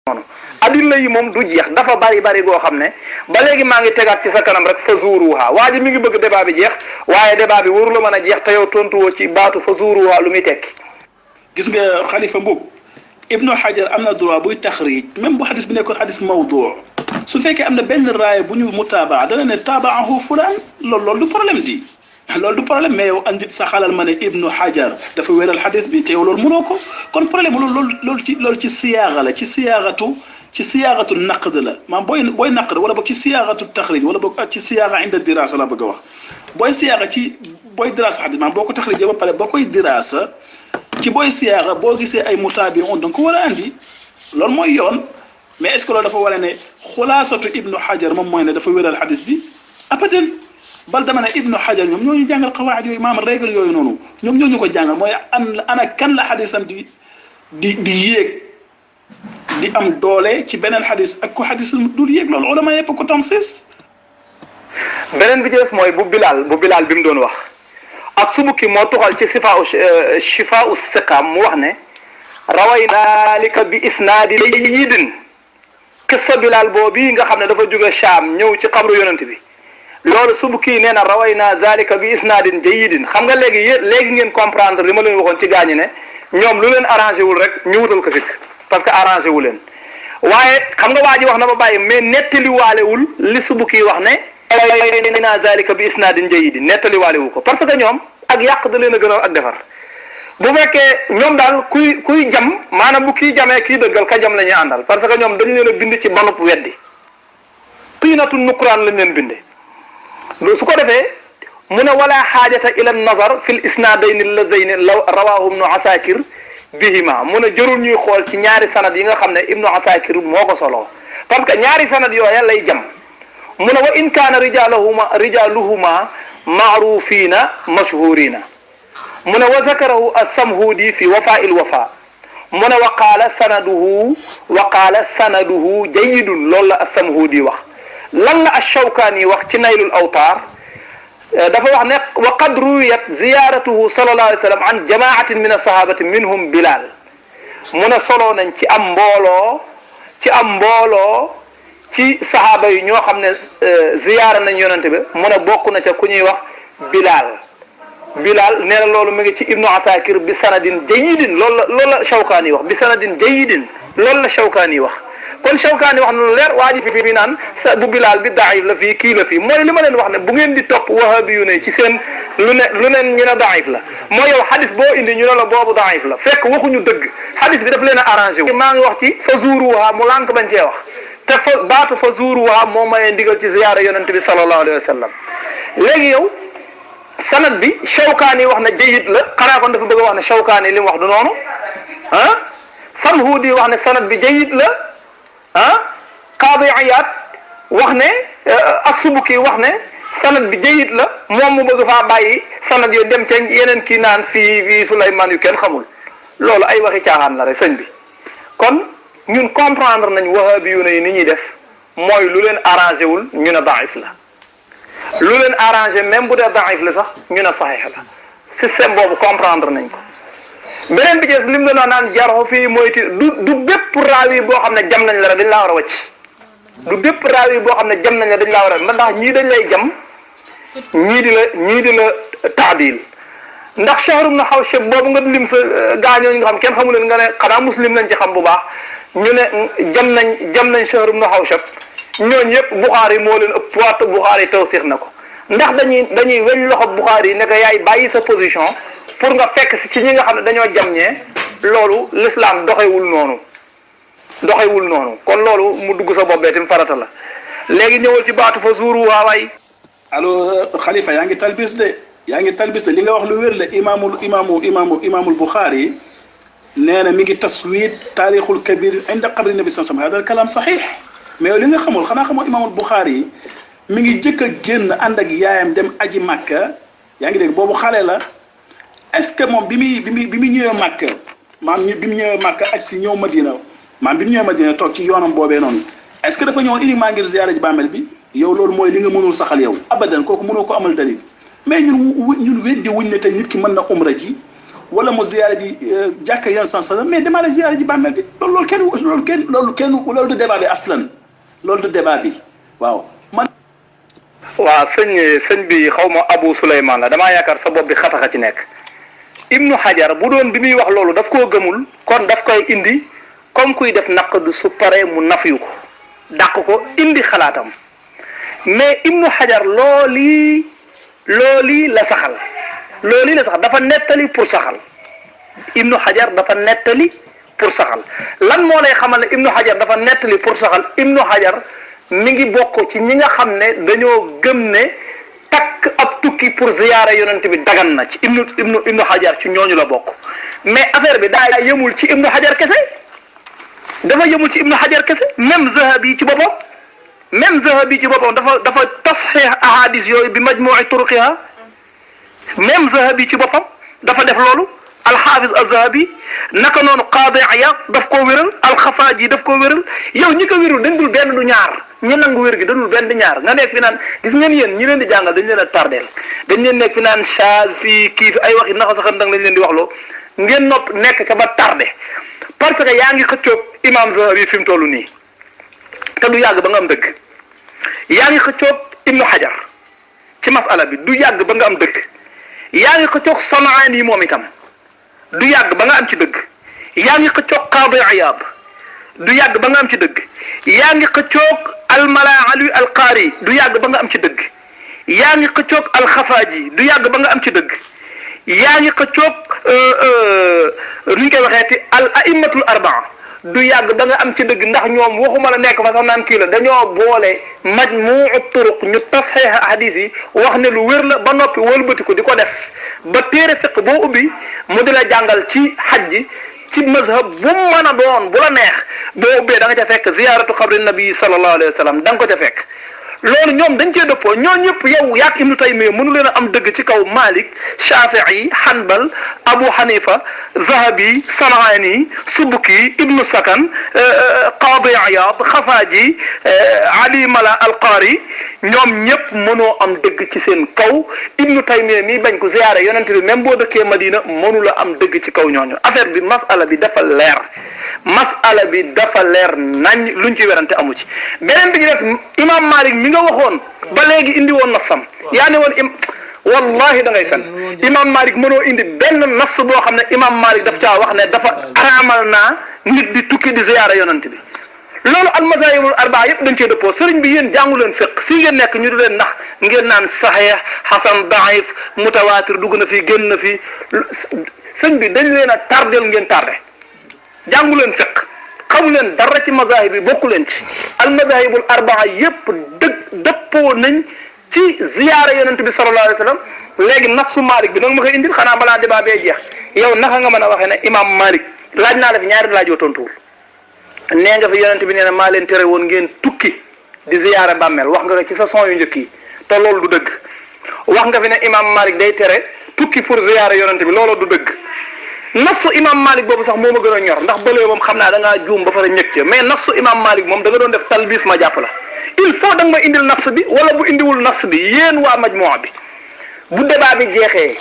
adilla yi moom du jeex dafa bari goo xam ne ba léegi maa ngi tegaat ci sa kanam rek fa zuuruha waa ji mi ngi bëgg débat bi jeex waaye débat bi waru la mën a jeex te yow tontuwoo ci baatu fa zuuruha lu muy tekki. gis nga Xalifa Mbub Ibnu Hajar am na droit buy taxriij même bu xadis bi nekkoon xadis mawdu su fekkee am na benn raaya bu ñu mutaabaa dana ne taabaahu fulaan loolu du problème di loolu du problème mais yow andi sa xalal ma ne Ibnu Hajar dafa wéral xadis bi te yow loolu mënoo ko kon problème loolu ci siyaaga la ci siyaagatu naqd la maam booy naqd wala boog ci siyaagatu taxriij wala boog ci siyaaga inda diraasa la bëgg a wax booy siyaaga booy diraasa xadis maam boo ko taxriijee ba pare boo koy diraasa ci booy siyaaga boo gisee ay mutaabi'un donc war a andi loolu mooy yoon mais est-ce que loolu dafa war a ne xulaasatu Ibnu Hajar moom mooy ne dafa wéral xadis bi abadan bal dama ne Ibnu Hajar ñoom ñoo ñu jàngal xawaid yooyu maam règle yooyu noonu ñoom ñoo ñu ko jàngal mooy ana kan la xadisam di yéeg di am doole ci beneen xadis ak ko xadisam dul yéeg loolu ulama yëpp ko tansis. beneen bi ci des mooy bu Bilal bi mu doon wax as-Subki moo tuxal ci shifaa'u siqaam mu wax ne rawayna lika bi isnaadi jayyidin qissa Bilal boobu nga xam ne dafa jóge Shaam ñëw ci xabru yonent bi loolu Subki nee na rawayna zalika bi isnaadin jayyidin xam nga léegi ngeen comprendre li ma leen waxoon ci gaañi ne ñoom lu leen arrangé wul rek ñu wutal ko sikk parce que arrangé wu leen waaye xam nga waa ji wax na ba bàyyi mais nettali waalewul li Subki wax ne rawayna zalika bi isnaadin jayyidin nettali waalewu ko parce que ñoom ak yàq da leen a gënal ak defar bu fekkee ñoom daal kuy jam maanaam bu kii jamee kii dëggal ka jam la ñuy àndal parce que ñoom dañu leen a bind ci banub weddi tiinatu nukuraan lañ leen binde su ko defee mu ne wala xaajata ila nazar fi l isnaadayni alladayni rawahu ibnu asakir bihima mu ne jërul ñuy xool ci ñaari sanad yi nga xam ne ibnu asakir moo ko soloo parce que ñaari sanad yooya lay jam mu ne wa in kaana rijaluhuma maarufina mashhurina mu ne wa zakarahu as-Samhudi fi wafaa'il wafa mu ne wa qaala sanaduhu jayyidun loolu la as-Samhudi wax lan la ash-Shawkani wax ci naylul awtaar dafa wax ne wa qad ruwiyat ziyaaratuhu sallallahu alayhi wa sallam an jamaatin min as-sahabati minhum Bilal mu ne soloo nañ ci am mbooloo ci sahaaba yi ñoo xam ne ziyaara nañ yonente bi mu ne bokk na ca ku ñuy wax Bilal nee na loolu mi ngi ci Ibnu Asakir bi sanadin jayyidin loolu la Shawkani wax bi sanadin jayyidin loolu la Shawkani wax kon Shawkani wax na lu leer waa ji fi naan bu Bilal bi daif la fii kii la fii mooy li ma leen wax ne bu ngeen di topp wahabi yu ne ci seen lu neen ñu ne daif la mooy yow xadis boo indi ñu ne la boobu daif la fekk waxuñu dëgg xadis bi daf leen a arrangé wu. maa ngi wax ci fa zuuruha mu lànk bañ cee wax te baatu fa zuuruha moo mayee ndigal ci ziyaara yonente bi sallallahu alayhi wa sallam léegi yow. sanad bi Shawkaani wax na jayyid la xanaa kon dafa bëgg a wax ne Shawkaani li mu wax du noonu ah Samhudi wax ne sanad bi jayyid la ah Qaadi Iyaad wax ne as-Subki wax ne sanad bi jayyid la moom mu bëgg faa bàyyi sanad yooyu dem ca yeneen kii naan fii Souleymane yu kenn xamul loolu ay waxi caaxaan la rek sëñ bi kon ñun comprendre nañ wahabi yu ne yi ni ñuy def mooy lu leen arrangé wul ñu ne daif la. lu leen arrangé même bu dee daif la sax ñu ne saxiix la système boobu comprendre nañ ko beneen bi ci des lim la naan jarxu fii mooy du bépp raawi boo xam ne jam nañ la rek dañ laa war a wàcc du bépp raawi boo xam ne jam nañ la dañ laa war a ndax ñii dañ lay jam ñii di la taadil ndax Shahr ibn Hawshab boobu nga lim sa gaañooñu nga xam kenn xamu leen nga ne xanaa muslim lañ ci xam bu baax ñu ne jam nañ Shahr ibn Hawshab ñooñu yëpp Bukhari moo leen ëpp waat Bukhari tawsiix na ko ndax dañuy weñ loxo Bukhari yi ne ko yaay bàyyi sa position pour nga fekk si ci ñi nga xam ne dañoo jamñee loolu l'islam doxewul noonu kon loolu mu dugg sa boppee tim farata la léegi ñëwal ci baatu fa zuuru waawaay. allo Khalifa yaa ngi talbis de li nga wax lu wér la imaamul Bukhari nee na mi ngi taswid taarixul kabir inda qabri nabi sallallahu alayhi wa sallam hada kalaam saxiix. mais li nga xanaa xamoo imaamul Buxaari yi mi ngi jëkk a génn ànd ak yaayam dem aji Makka yaa ngi dégg boobu xale la est-ce que moom bi muy ñëwee Makka bi mu ñëwee Makka aj si ñëw Madina bi mu ñëwee Madina toog ci yoonam boobee noonu est-ce que dafa ñëwoon uniquement ngir ziyaara ji bàmmeel bi yow loolu mooy li nga mënul saxal yow abadan kooku mënoo ko amal dalil mais ñun weddi wuñ ne tey nit ki mën na umra ji wala mu ziyaare ji jàkka yan sans mais demaale ziyaare ji bàmmeel bi loolu du débat bi aslan loolu du débat bi waaw man. waaw sëñ bi xaw ma Abu Souleymane la damaa yaakaar sa bopp bi xataxa ci nekk Ibnu Hajar bu doon bi muy wax loolu daf koo gëmul kon daf koy indi comme kuy def naqdu su paree mu nafiyu ko dàq ko indi xalaatam mais Ibnu Hajar loolii la saxal dafa nettali pour saxal Ibnu Hajar dafa nettali pour saxal lan moo lay xamal ne Ibnu Hajar dafa nettali pour saxal Ibnu Hajar mi ngi bokk ci ñi nga xam ne dañoo gëm ne takk ab tukki pour ziyaara yonent bi dagan na ci Ibnu Hajar ci ñooñu la bokk mais affaire bi daa yëmul ci Ibnu Hajar kese dafa yëmul ci Ibnu Hajar kese même Zahabi ci boppam dafa tasxiix ahadis yooyu bi majmuuci turuqiha même Zahabi ci boppam dafa def loolu alxaafis az-Zahabi naka noonu Qaadi Iyaad daf koo wéral alxafaaji daf koo wéral yow ñi ko wérul dañ dul benn du ñaar ñi nangu wér gi dañ dul benn di ñaar nga nekk fi naan gis ngeen yéen ñi leen di jàngal dañ leen a tardeel dañ leen nekk fi naan chaaz fii kii fi ay waxi naxa saxan dang lañ leen di waxloo ngeen nopp nekk ca ba tardé parce que yaa ngi xëccoog imam Zahabi fi mu toll nii te du yàgg ba nga am dëgg yaa ngi xëccoog Ibnu Hajar ci masala bi du yàgg ba nga am dëgg yaa ngi xëccoog Sanaani moom itam du yàgg ba nga am ci dëgg yaa ngi xëccoog Qaadi Iyaad du yàgg ba nga am ci dëgg yaa ngi xëccoog Almalaali Alqaari du yàgg ba nga am ci dëgg yaa ngi xëccoog Alxafaaji du yàgg ba nga am ci dëgg yaa ngi xëccoog nu ñu koy waxeeti al aimmatul arbaa du yàgg ba nga am ci dëgg ndax ñoom waxuma la nekk fa sax naan kii la dañoo boole majmuu turuq ñu tasxiix hadis yi wax ne lu wér la ba noppi wëlbati ko di ko def ba téere fiq boo ubbi mu di la jàngal ci xaj ji ci mazhab bu mu mën a doon bu la neex boo ubbee da nga ca fekk ziyaaratu xabri nabi sallallahu alayhi wa sallam da nga ko ca fekk loolu ñoom dañ cee dëppoo ñoo ñëpp yow yaak Ibnu Taymiya mënu leen a am dëgg ci kaw Malik Shafii Hanbal Abu Hanifa Zahabi Sanaani Subki Ibnu Sakan Qaadi Iyaad Xafaaji Ali Mala Alqaari ñoom ñëpp mënoo am dëgg ci seen kaw Ibnu Taymiya mi bañ ko ziyaare yonent bi même boo dëkkee Madina mënu la am dëgg ci kaw ñooñu affaire bi masala bi dafa leer nañ luñ ci werante amu ci beneen bi ñu def imam Malik mi nga waxoon ba léegi indi woon nasam yaa ne woon wallahi da ngay fen imam Malik mënoo indi benn nas boo xam ne imam Malik daf caa wax ne dafa araamal naa nit di tukki di ziyaara yonent bi loolu al mazahibul arbaa yëpp dañ cee dëppoo sëriñ bi yéen jàngu leen fiq fii ngeen nekk ñu di leen nax ngeen naan saxiix xasan daif mutawaatir dugg na fii génn na fii sëñ bi dañ leen a tardel ngeen tardé jàngu leen fiq xamu leen dara ci mazahib bi bokku leen ci al mazahibul arbaa yëpp dëppoo nañ ci ziyaara yonent bi sallallahu alayhi wa sallam léegi nasu Malik bi nag ma koy indil xanaa balaa débat bee jeex yow naka nga mën a waxee ne imam Malik laaj naa la fi ñaari laaj yoo tontuwul nee nga fi yonent bi nee na maa leen tere woon ngeen tukki di ziyaara bàmmeel wax nga ko ci sa son yu njëkk yi te loolu du dëgg wax nga fi ne imam Malik day tere tukki pour ziyaara yonent bi loolu du dëgg nasu imam Malik boobu sax moo ma gën a ñor ndax bële moom xam naa da ngaa juum ba pare ñëkk ca mais nasu imam Malik moom da nga doon def talbis ma jàpp la il faut da nga ma indil nas bi wala bu indiwul nas bi yéen waa majmuwa bi bu débat bi jeexee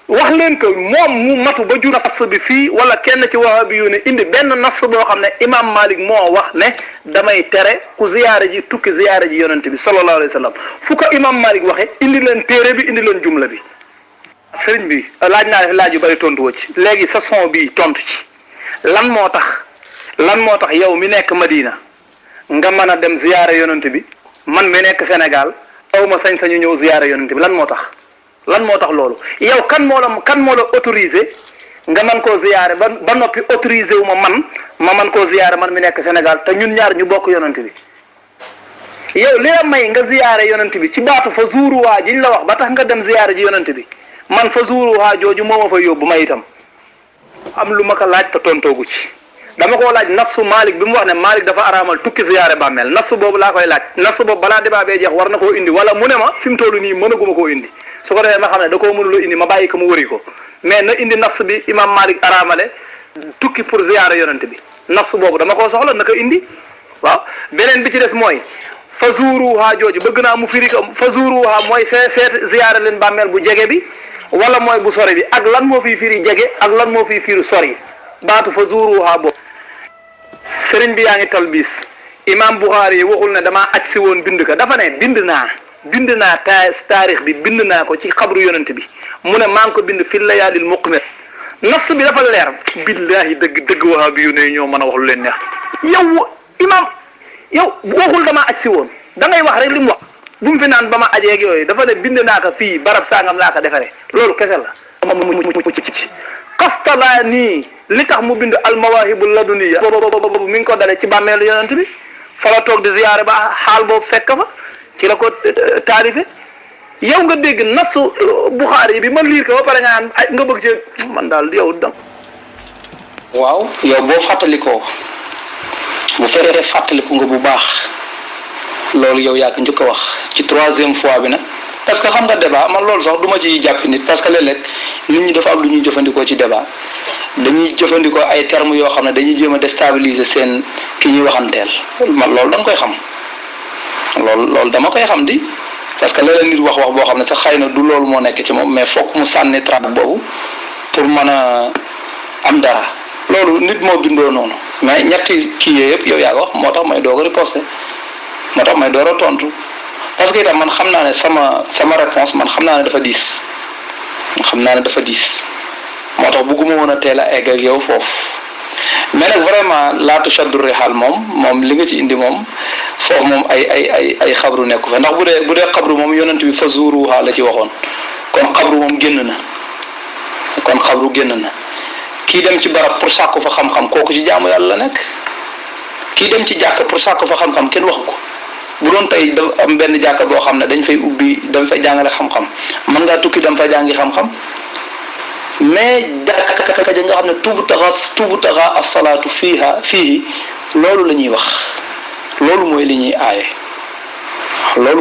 wax leen ko moom mu matu ba jur nas bi fii wala kenn ci wahabi yu ne indi benn nas boo xam ne imam Malik moo wax ne damay tere ku ziyaara ji tukki ziyaara ji yonent bi sallallahu alayhi wa sallam fu ko imam Malik waxe indi leen téere bi indi leen jumla bi sëriñ bi laaj naa laaj yu bari tontu woo ci léegi sa son bi tontu ci lan moo tax yow mi nekk Madina nga mën a dem ziyaara yonent bi man mi nekk Sénégal aw ma sañ-sañu ñëw ziyaara yonent bi lan moo tax loolu yow kan moo la autorisé nga mën koo ziyaare ba noppi autorisé wu ma mën koo ziyaare man mi nekk Sénégal te ñun ñaar ñu bokk yonent bi yow li la may nga ziyaare yonent bi ci baatu fa zuuruwaa jiñ la wax ba tax nga dem ziyaare ji yonent bi man fa zuuruwaa jooju moo ma fa yóbbu ma itam am lu ma ko laaj te tontoogu ci dama koo laaj nasu Malik bi mu wax ne Malik dafa araamal tukki ziyaare bàmmeel nasu boobu laa koy laaj nasu boobu balaa débat bee jeex war na koo indi wala mu ne ma fi mu toll nii mënaguma koo indi su ko defee ma xam ne da koo mënuloo indi ma bàyyi ko mu wëri ko mais na indi nas bi imam Malik araamale tukki pour ziyaare yonent bi nas boobu dama koo soxla na ko indi waaw beneen bi ci des mooy fa zuuruha jooju bëgg naa mu firi ko fa zuuruha mooy seet ziyaare leen bàmmeel bu jege bi wala mooy bu sori bi ak lan moo fiy firi jege ak lan moo fiy firi sori baatu fa zuuruha boobu sëriñ bi yaa ngi talbiis imam Buxaari yi waxul ne damaa aj si woon bind ka dafa ne bind naa taarix bi bind naa ko ci xabru yonent bi mu ne maa ngi ko bind fi layaalil muqmir nas bi dafa leer billahi dëgg wahabi yu ne ñoo mën a wax lu leen neex yow imam yow waxul damaa aj si woon da ngay wax rek li mu wax bu mu fi naan ba ma ajeeg yooyu dafa ne bind naa ko fii barab sangam laa ko defaree loolu kese la xastalaa nii li tax mu bind almawahibul laduniya boobu mi ngi ko dale ci bàmmeelu yonent bi fa la toog di ziyaare ba xaal boobu fekk fa ci la ko taarife yow nga dégg nasu Buxaari bi ma liir ko ba pare nga naan nga bëgg ci man daal yow dam waaw yow boo fàttalikoo bu fekkee fàttaliku nga bu baax loolu yow yaa ko njëkk a wax ci 3e fois bi nag parce que xam nga débat man loolu sax du ma ci jàpp nit parce que léeg-léeg nit ñi dafa am lu ñuy jëfandikoo ci débat dañuy jëfandikoo ay termes yoo xam ne dañuy jéem a déstabiliser seen ki ñuy waxanteel man loolu dama koy xam loolu dama koy xam di parce que léeg-léeg nit wax boo xam ne sax xëy na du loolu moo nekk ci moom mais fokk mu sànni trappe boobu pour mën a am dara loolu nit moo bindoo noonu mais ñetti kii yëpp yow yaa ko wax moo tax may doog a riposter moo tax may door a tontu parce que itam man xam naa ne sama réponse man xam naa ne dafa diis moo tax bëgguma woon a teel a egg ak yow foofu mais nag vraiment laatu shaddu rihal moom li nga ci indi moom foofu moom ay xabru nekku fa ndax bu dee xabru moom yonent bi fa zuuruha la ci waxoon kon xabru moom génn na kii dem ci barab pour sàkku fa xam-xam kooku ci jaamu yàlla la nekk kii dem ci jàkk pour sàkku fa xam-xam kenn waxu ko bu doon tey da am benn jàkka boo xam ne dañ fay jàngale xam-xam mën ngaa tukki dem fa jàngi xam-xam mais jàkka ja nga xam ne tuubu taxa as-salaatu fii loolu la ñuy wax loolu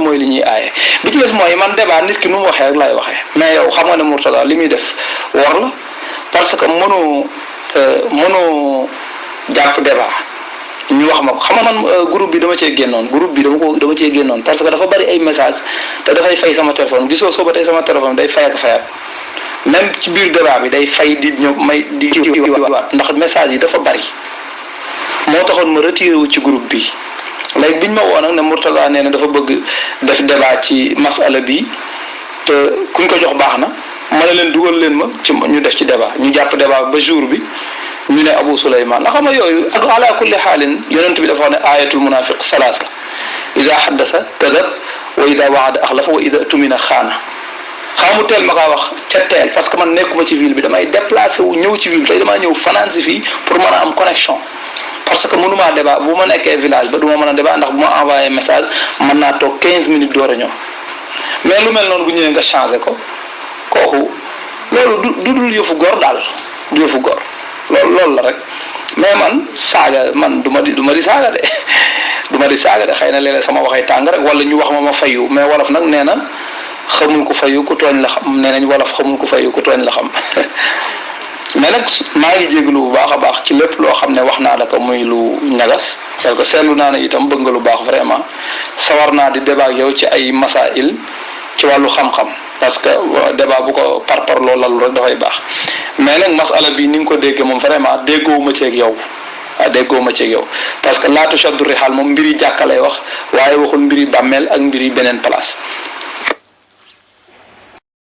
mooy li ñuy aaye bi ci des mooy man débat nit ki nu mu waxee rek laay waxee mais yow xam nga ne Mourtada li muy def war la parce que mënu jàpp débat ñu wax ma ko xam nga man groupe bi dama cee génnoon parce que dafa bari ay message te dafay fay sama téléphone gisoo soo ba tey sama téléphone day fay ak fayat même ci biir débat bi day fay di ñëw may di waat ndax message yi dafa bari moo taxoon ma retiré wu ci groupe bi léegi biñ ma woo nag ne Mourtada nee na dafa bëgg def débat ci masala bi te kuñ ko jox baax na ma ne leen dugal leen ma ci ñu def ci débat ñu jàpp débat ba jour bi ñu ne Abu Souleymane ndax xam nga yooyu ak ala kulli xaalin yonent bi dafa wax ne ayatul munafiq salaasa ida haddasa kadab wa ida waada axlafa wa ida tumina xaana xamu teel ma kaa wax ca teel parce que man nekkuma ci ville bi damay déplacé wu ñëw ci ville bi tey damaa ñëw fanaan si fii pour mën a am connexion parce que mënumaa débat bu ma nekkee village ba du ma mën a débat ndax bu ma envoyé message mën naa toog 15 minutes door a ñëw mais lu mel noonu bu ñëwee nga changé ko kooku loolu du dul yëfu góor daal du yëfu góor loolu la rek mais man saaga man du ma di saaga de xëy na léeg-léeg sama waxee tàng rek wala ñu wax ma fayu mais wolof nag nee na xamul ku fayu ku tooñ la xam nee nañ wolof xamul ku fayu ku tooñ la xam mais nag maa ngi jégalu bu baax a baax ci lépp loo xam ne wax naa la ko muy lu ñagas parce que seetlu naa ne itam bëgg nga lu baax vraiment sawar naa di débat ak yow ci ay masail ci wàllu xam-xam parce que débat bu ko par loolu lalu rek dafay baax mais nag masala bi ni nga ko déggee moom vraiment déggoowuma ceeg yow parce que laatu shaddu rihal moom mbiri jàkka lay wax waaye waxul mbiri bàmmeel ak mbiri beneen place